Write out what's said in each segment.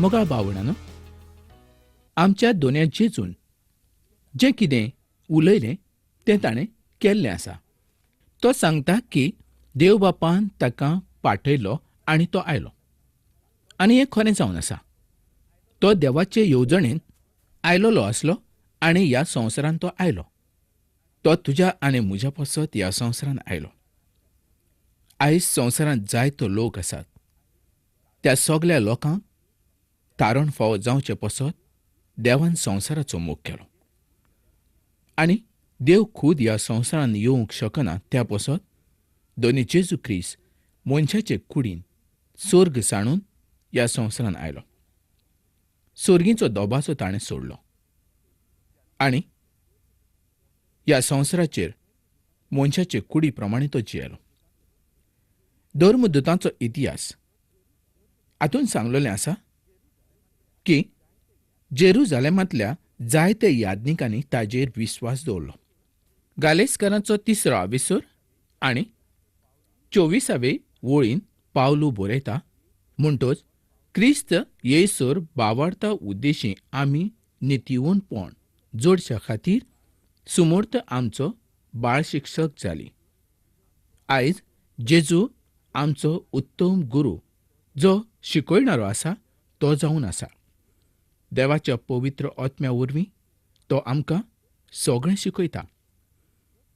मोगाळ भावणानो, आमच्या दोनया जेजून जें कितें उलयलें तें ताणें केल्लें आसा. तो सांगता की देव बापान ताका पाठयलो आनी तो आयलो, आनी हें खरें जावन आसा. तो देवाचे येवजणेन आयलोलो आसलो आनी ह्या संवसारान तो आयलो. तो तुज्या आनी म्हज्या पासत ह्या संवसारान आयलो. आयज संवसारांत जायतो लोक आसात. त्या सगल्या लोकांक तारण फावो जावचे पासत देवान संवसाराचो मोग केलो आनी देव खूद ह्या संवसारान येवंक शकना त्या पासत दोनी जेजू क्रिस्त मनशाचे कुडीन स्वर्ग साणून ह्या संवसारान आयलो. स्वर्गीचो दबाजो ताणें सोडलो आनी ह्या संवसाराचेर मनशाचे कुडी प्रमाणे तो जियेलो. धर्मदूतांचो इतिहास हातून सांगलेलें आसा की जेरुजालेमांतल्या जायते याज्ञिकांनी ताजेर विस्वास दवरलो. गालेस्करांचो तिसरो आविसर आनी 24वे वळीन पावलू बरयता, म्हणटच क्रिस्त येयसर बावार्ता उद्देशी आमी नितीवणपण जोडच्या खातीर सुमूर्त आमचो बाळशिक्षक जाली. आयज जेजू आमचो उत्तम गुरू जो शिकयणारो आसा तो जावन आसा. देवाच्या पवित्र आत्म्या वरवीं तो आमकां सगळें शिकयता.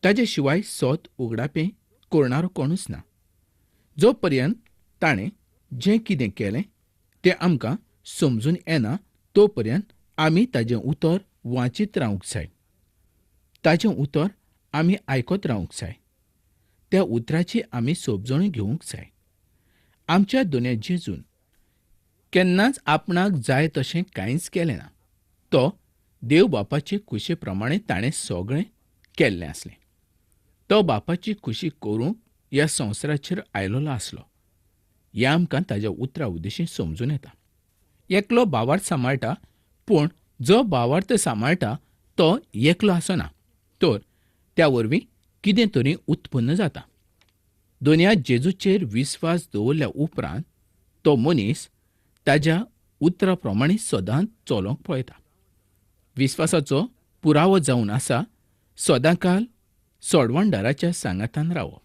ताजे शिवाय सोत उगडापें करणारो कोणूच ना. जो पर्यंत ताणें जें कितें केलें तें आमकां समजून येना तो पर्यंत आमी ताजें उतर वाचीत रावंक जाय. ताजें उतर आमी आयकत रावंक जाय. त्या उतराची आमी समजणी घेवंक जाय. आमच्या दोनया जेजून केन्नाच आपणाक जाय तशें कांयच केलें ना. तो देव बापाचे खुशे प्रमाणे ताणें सगळें केल्लें आसलें. तो बापाची खुशी करूंक ह्या संवसाराचेर आयलोलो आसलो. हें आमकां ताज्या उतरा उद्देशी समजून येता. एकलो भावार्थ सांबाळटा, पूण जो भावार्थ सांबाळटा तो एकलो आसना, तर त्या वरवीं कितें तरी उत्पन्न जाता. दोनया जेजूचेर विस्वास दवरल्या उपरांत तो मनीस ताज्या उतरा प्रमाणे सदांच चलोवंक पळयता. विस्वासाचो पुरावो जावन आसा सदांकाल सोडवणदाराच्या सांगातान रावप.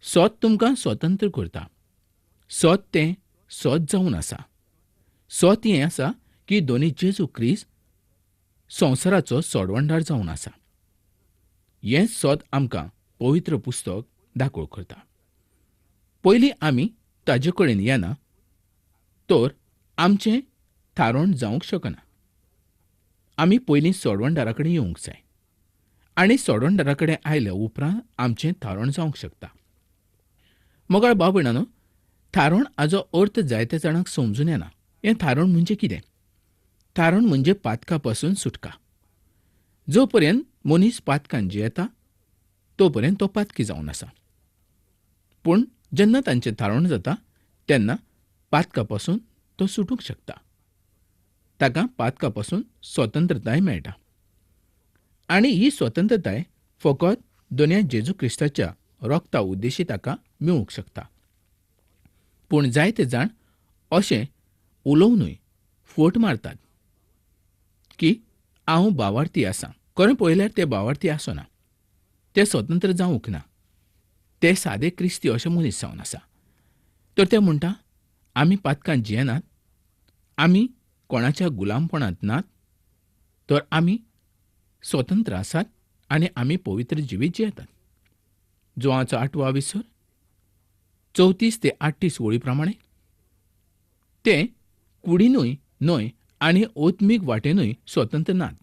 सोद तुमकां स्वतंत्र करता. सोद तें सोद जावन आसा. सोद हें आसा की दोनी जेजू क्रिस्त संवसाराचो सोडवणदार जावन आसा. हें सोद आमकां पवित्र पुस्तक दाखोव करता. पयलीं आमी ताजे कडेन येना तर आमचें थारोवण जावंक शकना. आमी पयलीं सोडवणदारा कडेन येवंक जाय आनी सोडवणदारा कडेन आयल्या उपरांत आमचें थारोवण जावंक शकता. मोगाळ भाव भयणांनो, थारोवण हाजो अर्थ जायत्या जाणांक समजून येना. हें थारोवण म्हणजे कितें? थारोवण म्हणजे पातका पासून सुटका. जो पर्यंत मनीस पातकान जियेता तो पर्यंत तो पातकी जावन आसा. पूण जेन्ना तांचें थारोवण जाता तेन्ना पातका पासून तो सुटूंक शकता. ताका पातका पासून स्वतंत्रताय मेळटा आनी ही स्वतंत्रताय फकत दोनया जेजू क्रिस्ताच्या रोगता उद्देशी ताका मेळूंक शकता. पूण जायते जाण अशें उलोवनूय फोट मारतात की हांव भावार्थी आसा. खरें पळयल्यार ते भावार्थी आसना. ते स्वतंत्र जावंक ना. ते सादे क्रिस्ती अशे मनीस जावन आसा. तर ते म्हणटा आमी पातकान जियेनात, आमी कोणाच्या गुलामपणांत नात, तर आमी स्वतंत्र आसात आनी आमी पवित्र जिवीत जियेतात. जुवांचो 8वो आविसर 34 ते 38 वळी प्रमाणे ते कुडीनूय न्हय आनी आत्मीक वाटेनूय स्वतंत्र नात.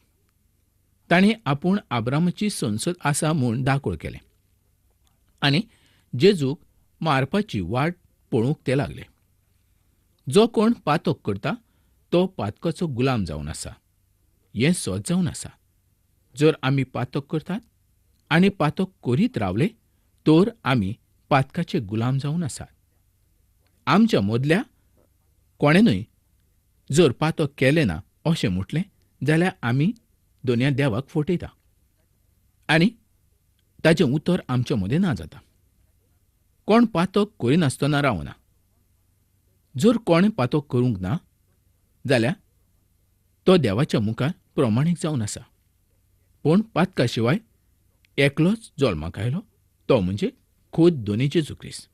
ताणें आपूण आब्रामाची संसद आसा म्हूण दाखोळ केलें आनी जेजूक मारपाची वाट पळोवंक ते लागले. जो कोण पातक करता तो पातकाचो गुलाम जावन आसा. हें सत जावन आसा. जर आमी पातक करतात आनी पातक करीत रावले तर आमी पातकाचे गुलाम जावन आसात. आमच्या मदल्या कोणेनूय जर पातक केलें ना अशें म्हटलें जाल्यार आमी दोनया देवाक फटयता आनी ताचें उतर आमच्या मदें ना जाता. कोण पातक करिनासतना रावना. जर कोणें पातक करूंक ना जाल्यार तो देवाच्या मुखार प्रमाणीक जावन आसा. पूण पातका शिवाय एकलोच जल्माक आयलो तो म्हणजे खुद दोनी जेजू क्रिस्त.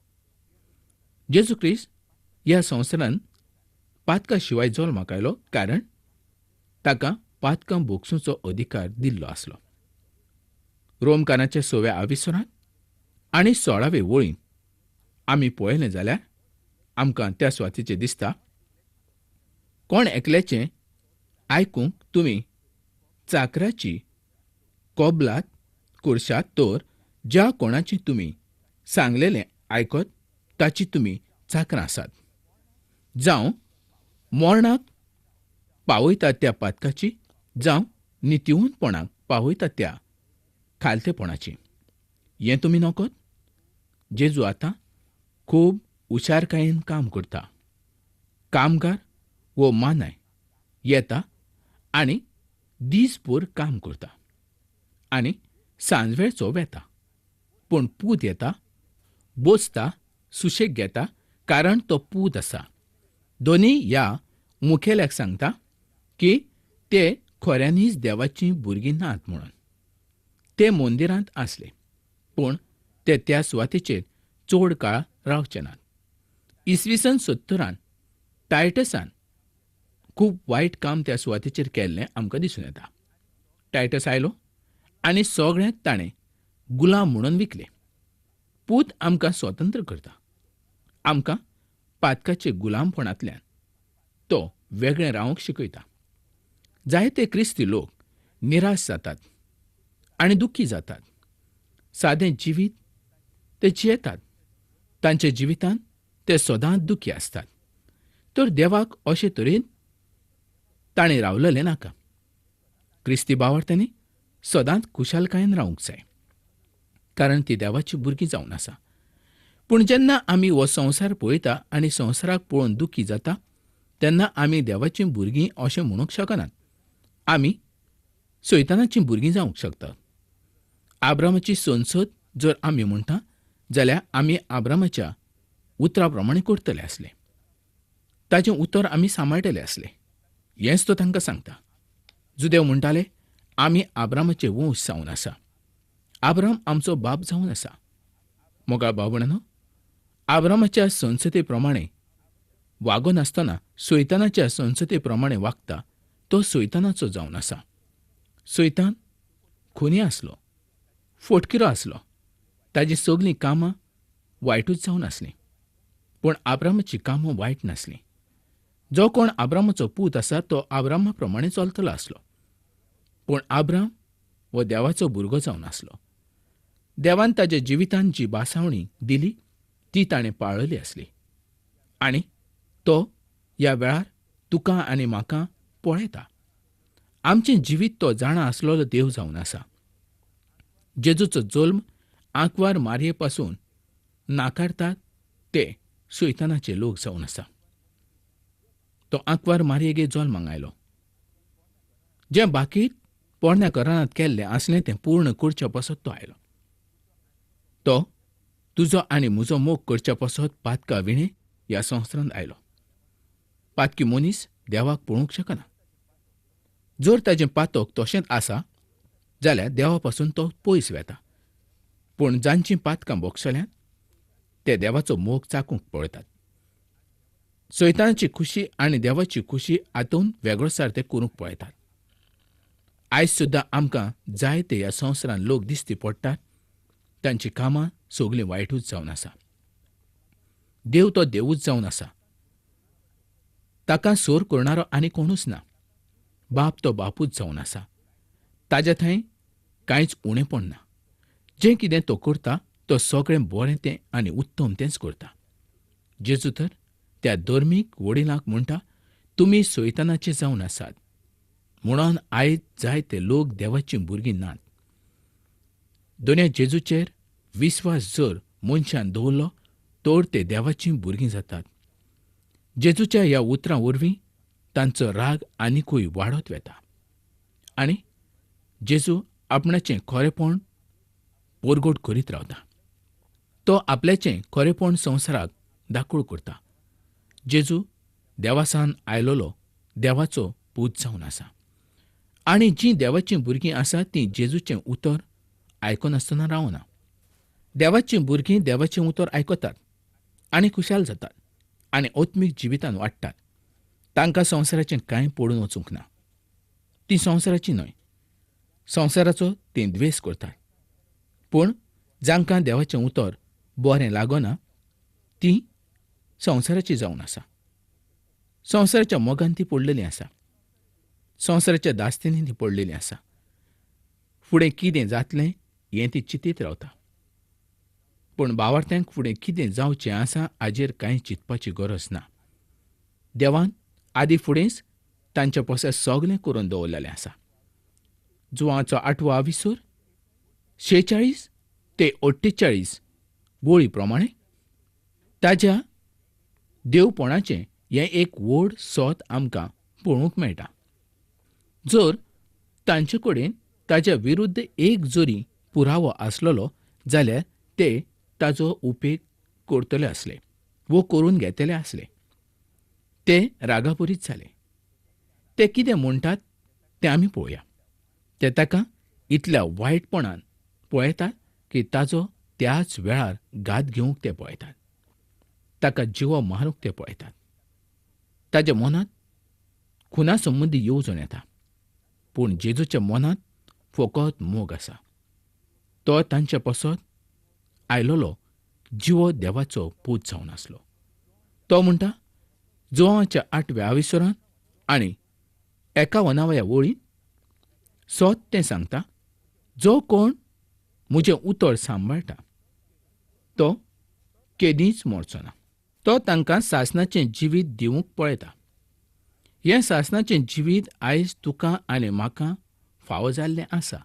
जेजू क्रिस्त ह्या संवसारांत पातका शिवाय जल्माक आयलो कारण ताका पातकां भोगसुचो अधिकार दिल्लो आसलो. रोमकाराच्या 6व्या आविसरांत आनी 16वे वळींत आमी पळयलें जाल्यार आमकां त्या सुवातेचेर दिसता, कोण एकल्याचें आयकूंक तुमी चाकराची कबलात करशात तर ज्या कोणाचें तुमी सांगलेलें आयकत ताची तुमी चाकरां आसात. जावं मरणाक पावयता त्या पातकाची, जावं नितिवंतपणाक पावयता त्या खालतेपणाची, हें तुमी नकत. जेजू आतां खूब हुशारकायेन काम करता. कामगार वो मानाय येता आनी दीसभर काम करता आनी सांजवेळचो वेता. पूण पूत येता, बसता, सुशेग घेता, कारण तो पूत आसा. दोनी ह्या मुखेल्याक सांगता की ते खऱ्यांनीच देवाचीं भुरगीं नात म्हणून. ते मंदिरांत आसले पूण ते त्या सुवातेचेर चड काळ रावचे नात. इसवी सन 70 टायटसान खूब वायट काम त्या सुवातेचेर केल्लें आमकां दिसून येता. टायटस आयलो आनी सगळ्यांक ताणें गुलाम म्हणून विकले. पूत आमकां स्वतंत्र करता. आमकां पातकाचे गुलामपणांतल्यान तो वेगळें रावंक शिकयता. जायते क्रिस्ती लोक निराश जातात आनी दुख्खी जातात. सादें जिवीत ते जियेतात. तांच्या जिवितांत ते सदांच दुख्खी आसतात. तर देवाक अशे तरेन ताणें रावलेलें नाका. क्रिस्ती भावार्थ्यांनी सदांच खुशालकायेन रावंक जाय, कारण ती देवाची भुरगीं जावन आसा. पूण जेन्ना आमी हो संवसार पळयता आनी संवसाराक पळोवन दुख्खी जाता तेन्ना आमी देवाचीं भुरगीं अशें म्हणूंक शकनात. आमी सैतानाचीं भुरगीं जावंक शकतात. आब्रामाची संसद जर आमी म्हणटा जाल्यार आमी आब्रामाच्या उतरा प्रमाणे करतले आसले, ताचें उतर आमी सांबाळटले आसले. हेंच तो तांकां सांगता. जुदेव म्हणटाले, आमी आब्रामाचे वंश जावन आसा, आब्राम आमचो बाप जावन आसा. मोगाळ भाव-भयणांनो, आब्रामाच्या संसदे प्रमाणे वागनासतना सैतानाच्या संसदे प्रमाणे वागता तो सैतानाचो जावन आसा. सैतान खुनी आसलो, फोटकिरो आसलो, ताजी सगलीं कामां वायटूच जावन आसलीं. पूण आब्रामाचीं कामां वायट नासलीं. जो कोण आब्रामाचो पूत आसा तो आब्रामा प्रमाणे चलतलो आसलो. पूण आब्राम हो देवाचो भुरगो जावन आसलो. देवान ताज्या जिवितांत जी बासावणी दिली ती ताणें पाळली आसली आनी तो ह्या वेळार तुका आनी म्हाका पळयता. आमचें जिवीत तो जाणा आसलेलो देव जावन आसा. जेजूचो जल्म आंकवार मारये पासून नाकारतात ते सैतानाचे लोक जावन आसा. तो आंकवार मारयेगे जल्माक आयलो. जें बाकी पोरण्या करारांत केल्लें आसलें तें पूर्ण करच्या पासत तो आयलो. तो तुजो आनी म्हजो मोग करच्या पासत पातका विणें ह्या संवसारांत आयलो. पातकी मनीस देवाक पळोवंक शकना. जर ताजें पातक तशेंच आसा जाल्यार देवा पासून तो पयस वेता. पूण जांचीं पातकां भोगसल्यांत ते देवाचो मोग चाकूंक पळयतात. सैतानाची खुशी आनी देवाची खुशी हातूंत वेगळोसार ते करूंक पळयतात. आयज सुद्दां आमकां जायते ह्या संवसारांत लोक दिसती पडटात, तांचीं कामां सगलीं वायटूच जावन आसा. देव तो देवूच जावन आसा. ताका सोर करणारो आनी कोणूच ना. बाप तो बापूच जावन आसा. ताज्या थंय कांयच उणेपण ना. जें कितें तो करता तो सगळें बरें तें आनी उत्तम तेंच करता. जेजू तर त्या धर्मीक वडिलांक म्हणटा, तुमी सैतानाचे जावन आसात म्हणून आयज जायते लोक देवाचीं भुरगीं नात. दोन्या जेजूचेर विस्वास जर मनशान दवरलो तर ते देवाचीं भुरगीं जातात. जेजूच्या ह्या उतरां वरवीं तांचो राग आनिकूय वाडत वेता आनी जेजू आपणाचें खरेपण परगट करीत रावता. तो आपल्याचें खरेपण संवसाराक दाखोळ करता. जेजू देवासान आयलोलो देवाचो पूत जावन आसा. आनी जीं देवाचीं भुरगीं आसात तीं जेजूचें उतर आयकनासतना रावना. देवाचीं भुरगीं देवाचें उतर आयकतात आनी खुशाल जातात आनी आत्मीक जिवितान वाडटात. तांकां संवसाराचें कांय पडून वचूंक ना. तीं संवसाराचीं न्हय. संवसाराचो तीं द्वेस करतात. पूण जांकां देवाचें उतर बरें लागना तीं संवसाराची जावन आसा. संवसाराच्या मोगान ती पडलेली आसा. संवसाराच्या दास्तींनी ती पडलेली आसा. फुडें कितें जातलें हें ती चिंतीत रावता. पूण भावार्थ्यांक फुडें कितें जावचें आसा हाजेर कांय चिंतपाची गरज ना. देवान आदी फुडेंच तांच्या पासत सगलें करून दवरलेलें आसा. जुवांचो आठवो आविसर 46 ते 48 वळी प्रमाणे ताज्या देवपणाचें हें एक व्हड सत आमकां पळोवंक मेळटा. जर तांचे कडेन ताज्या विरुद्ध एक जरी पुरावो आसलेलो जाल्यार ते ताजो उपेग करतले आसले वो करून घेतले आसले. ते रागापुरीत जाले. ते कितें म्हणटात तें आमी पळोवया. ते ताका इतल्या वायटपणान पळयतात की ताजो त्याच वेळार घात घेवंक ते पळयतात. ताका जिवो मारूंक ते पळयतात. ताज्या मनांत खुना संबंदी येवजण येता. पूण जेजूच्या मनांत फकत मोग आसा. तो तांच्या पासत आयलोलो जिवो देवाचो पूत जावन आसलो. तो म्हणटा जुवांच्या 8व्या आविसरांत आनी 51व्या वळींत सत तें सांगता, जो कोण म्हजें उतर सांबाळटा तो केदींच मरचो ना. तो तांकां सासणाचें जिवीत दिवंक पळयता. हें सासणाचें जिवीत आयज तुका आनी म्हाका फावो जाल्लें आसा.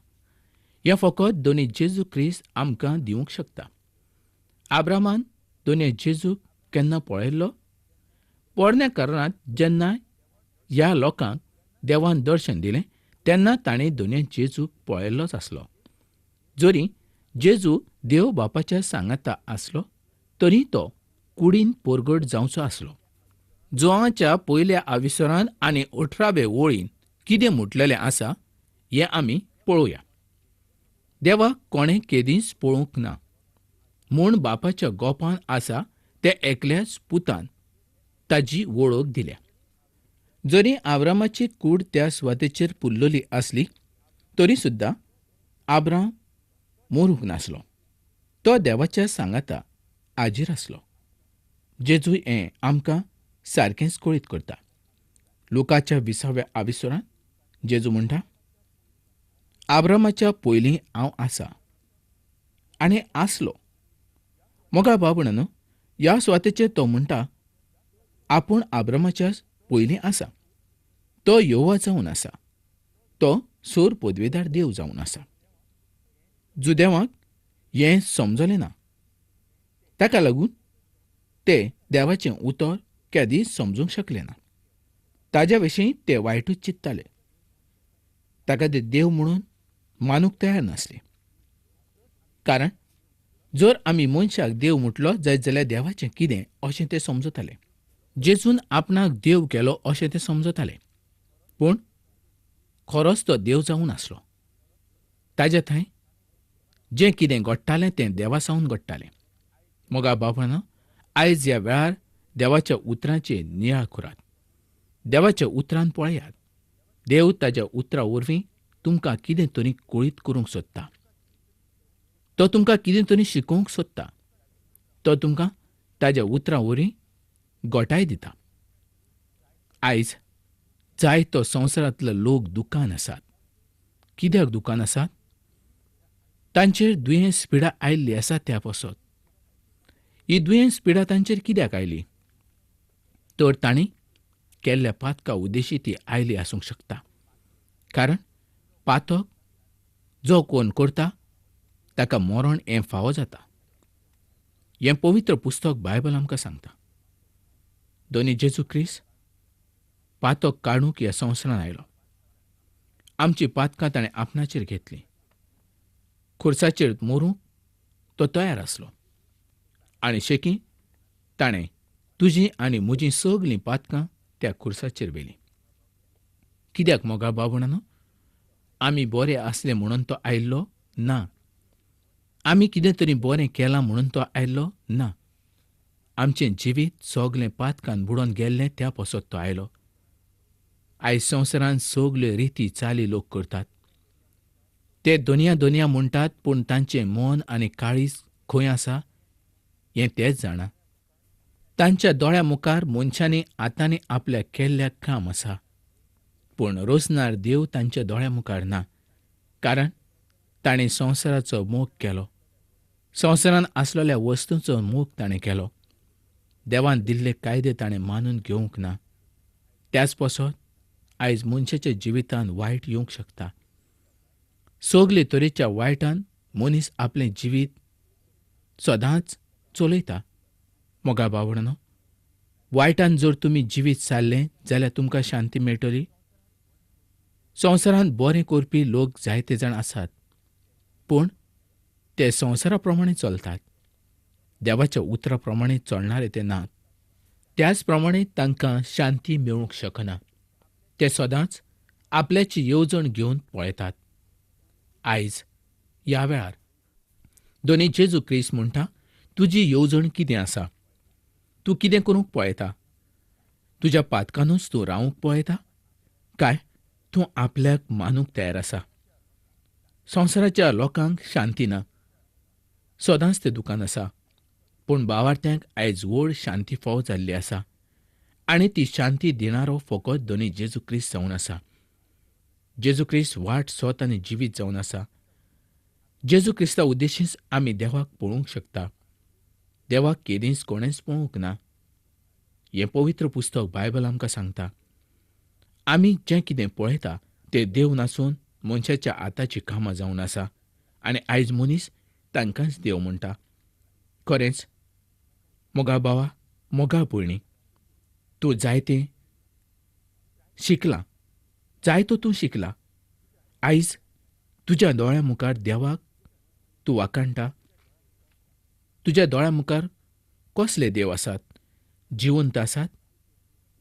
हें फकत दोनी जेजू क्रिस्त आमकां दिवंक शकता. आब्रामान दोनी जेजूक केन्ना पळयल्लो? पोरण्या करारांत जेन्ना ह्या लोकांक देवान दर्शन दिलें तेन्ना ताणें दोनी जेजूक पळयल्लोच आसलो. जरी जेजू देव बापाच्या सांगाता आसलो तरी तो कुडीन पोरगट जावचो आसलो. जुवांच्या पयल्या आविसरान आनी 18वे वळीन कितें म्हटलेलें आसा हें आमी पळोवया. देवाक कोणें केदींच पळोवंक ना म्हूण बापाच्या गोपान आसा त्या एकल्याच पुतान ताजी वळख दिल्या. जरी आब्रामाची कूड त्या सुवातेचेर पुरलेली आसली तरी सुद्दां आब्राम मरूंक नासलो. तो देवाच्या सांगाता आजीर आसलो. जेजू हें आमकां सारकेंच कळीत करता. लुकाच्या 20व्या आविसरांत जेजू म्हणटा, आब्रामाच्या पयलीं हांव आसा आनी आसलो. मोगा बाबणानो, ह्या सुवातेचेर तो म्हणटा आपूण आब्रामाच्या पयलीं आसा. तो योवा जावन आसा. तो सोर पदवेदार देव जावन आसा. जुदेवांक हें समजलें ना. ताका लागून ते देवाचें उतर केदीच समजूंक शकले ना. ताज्या विशीं ते वायटूच चिंतताले. ताका ते देव म्हणून मानूंक तयार नासले. कारण जर आमी मनशाक देव म्हटलो जायत जाल्यार देवाचें कितें अशें ते समजताले. जेजून आपणाक देव केलो अशें ते समजताले. पूण खरोच तो देव जावन आसलो. ताज्या थंय जें कितें घडटालें तें देवा सावन घडटालें. मोगा बाबांनो, आयज ह्या वेळार देवाच्या उतरांचे नियाळ करात. देवाच्या उतरान पळयात. देव ताज्या उतरा वरवीं तुमकां कितें तरी कळीत करूंक सोदता. तो तुमकां कितें तरी शिकोवंक सोदता. तो तुमकां ताज्या उतरां वरवीं गोटाय दिता. आयज जायतो संवसारांतलो लोक दुकान आसात. कित्याक दुकान आसात? तांचेर दुयेंस पिडा आयिल्ली आसा त्या पासत. ही दुयेंस पिडा तांचेर कित्याक आयली? तर तांणी केल्ल्या पातका उद्देशी ती आयली आसूंक शकता. कारण पातक जो कोण करता ताका मरण हें फावो जाता. हें पवित्र पुस्तक बायबल आमकां सांगता. दोनी जेजू क्रिस्त पातक काडूंक ह्या संवसारांत आयलो. आमची पातकां ताणें आपणाचेर घेतलीं. खुर्साचेर मरूंक तो तयार आसलो आनी शेकी ताणें तुजी आनी म्हजीं सगलीं पातकां त्या खुर्साचेर व्हेलीं. कित्याक मोगाळ बाबणानो? आमी बरे आसले म्हणून तो आयिल्लो ना. आमी कितें तरी बरें केलां म्हणून तो आयिल्लो ना. आमचें जिवीत सगलें पातकान बुडोवन गेल्लें त्या पासत तो आयलो. आयज संवसारान सगल्यो रिती चाली लोक करतात. ते दुनिया दुनिया म्हणटात, पूण तांचें मन आनी काळीज खंय आसा हें तेच जाणा. तांच्या दोळ्या मुखार मनशांनी हातांनी आपल्या केल्ल्या काम आसा, पूण रोजनार देव तांच्या दोळ्या मुखार ना. कारण ताणें संवसाराचो मोग केलो, संवसारान आसलेल्या वस्तूंचो मोग ताणें केलो. देवान दिल्ले कायदे ताणें मानून घेवंक ना. त्याच पासत आयज मनशाच्या जिवितांत वायट येवंक शकता. सगले तरेच्या वायटान मनीस आपलें जिवीत सदांच चलयता. मोगा बावडनो, वायटान जर तुमी जिवीत सारलें जाल्यार तुमकां शांती मेळटली? संवसारांत बरें करपी लोक जायते जाण आसात, पूण ते संवसारा प्रमाणे चलतात. देवाच्या उतरा प्रमाणे चलणारे ते नात. त्याच प्रमाणे तांकां शांती मेळूंक शकना. ते सदांच आपल्याची येवजण घेवन पळयतात. आयज ह्या वेळार दोनी जेजू क्रिस्त म्हणटा, तुजी येवजण कितें आसा? तूं कितें करूंक पळयता? तुज्या पातकानूच तूं रावूंक पळयता काय तूं आपल्याक मानूंक तयार आसा? संवसाराच्या लोकांक शांती ना, सदांच ते दुकान आसा. पूण भावार्थ्यांक आयज व्हड शांती फावो जाल्ली आसा आनी ती शांती दिणारो फकत दोनी जेजू क्रिस्त जावन आसा. जेजू क्रिस्त वाट, सोत आनी जिवीत जावन आसा. जेजू क्रिस्ता उद्देशीच आमी देवाक पळोवंक शकता. देवाक केदींच कोणेंच पळोवंक ना. हें पवित्र पुस्तक बायबल आमकां सांगता. आमी जें कितें पळयता तें देव नासून मनशाच्या हाताची कामां जावन आसा आनी आयज मनीस तांकांच देव म्हणटा. खरेंच मोगा भावा, मोगा भयणी, तूं जायतें शिकला, जायतो तूं शिकला. आयज तुज्या दोळ्यां मुखार देवाक तूं वाखाणटा. तुज्या दोळ्यां मुखार कसले देव आसात? जिवंत आसात?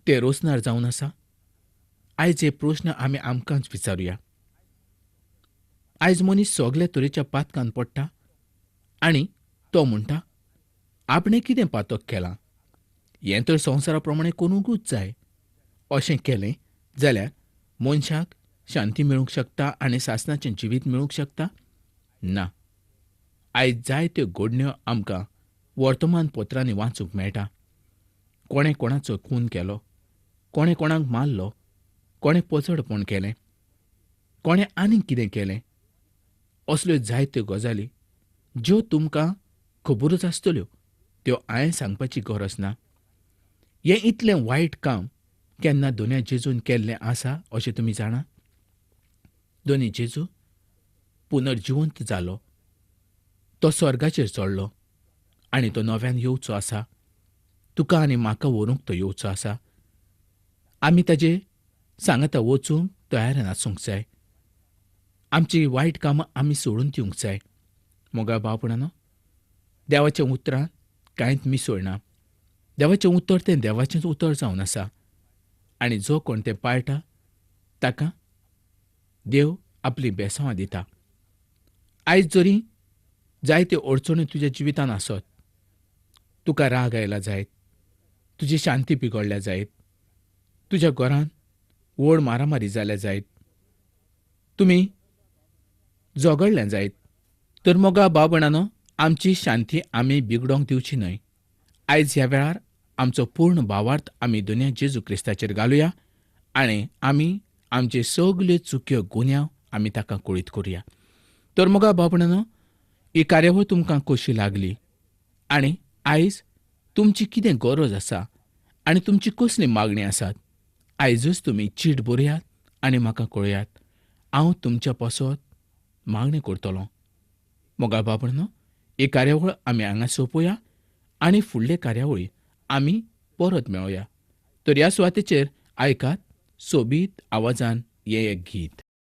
ते रोसनार जावन आसा? आयज हे प्रस्न आमी आमकांच विचारुया. आयज मनीस सगल्या तरेच्या पातकान पडटा आनी तो म्हणटा आपणें कितें पातक केलां, हें तर संवसारा प्रमाणे करूंकूच जाय. अशें केलें जाल्यार मनशाक शांती मेळूंक शकता आनी सासणाचें जिवीत मेळूंक शकता ना. आयज जायत्यो घडण्यो आमकां वर्तमानपत्रांनी वाचूंक मेळटा. कोणें कोणाचो खून केलो, कोणें कोणाक मारलो, कोणें पचडपण केलें, कोणें आनीक कितें केलें. असल्यो जायत्यो गजाली ज्यो तुमकां खबरूच आसतल्यो, त्यो हांवें सांगपाची गरज ना. हें इतलें वायट काम केन्ना दोन्या जेजून केल्लें आसा अशें तुमी जाणा? दोनी जेजू पुनर्जिवंत जालो, तो स्वर्गाचेर चडलो आनी तो नव्यान येवचो आसा. तुका आनी म्हाका व्हरूंक तो येवचो आसा. आमी ताजे सांगाता वचूंक तयार आसूंक जाय. आमची वायट कामां आमी सोडून दिवंक जाय. मोगा बापणानो, देवाच्या उतरान कांयच मिसळना. देवाचें उतर तें देवाचेंच उतर जावन आसा आनी जो कोण तें पाळटा ताका देव आपली बेसांवां दिता. आयज जरी जायत्यो अडचण्यो तुज्या जिवितांत आसत, तुका राग आयला जायत, तुजी शांती बिगडल्या जायत, तुज्या घरांत व्हड मारामारी जाल्या जायत, तुमी झगडल्या जायत, तर मोगा बाबणानो, आमची शांती आमी बिगडोवंक दिवची न्हय. आयज ह्या वेळार आमचो पूर्ण भावार्थ आमी दुनिया जेजू क्रिस्ताचेर घालुया आनी आमी आमचे सगल्यो चुक्यो गुन्यांव आमी ताका कळीत करुया. तर मोगा बाबणानो, ही कार्यावळ तुमकां कशी लागली आनी आयज तुमची कितें गरज आसा आनी तुमची कसली मागणी आसात, आयजूच तुमी चीट बरयात आनी म्हाका कळयात. हांव तुमच्या पासत मागणी करतलो. मोगा बाबणानो, ही कार्यावळ आमी हांगा सोंपोया आनी फुडले कार्यावळी आमी परत मेळोया. तर ह्या सुवातेचेर आयकात सोबीत आवाजान हें एक गीत.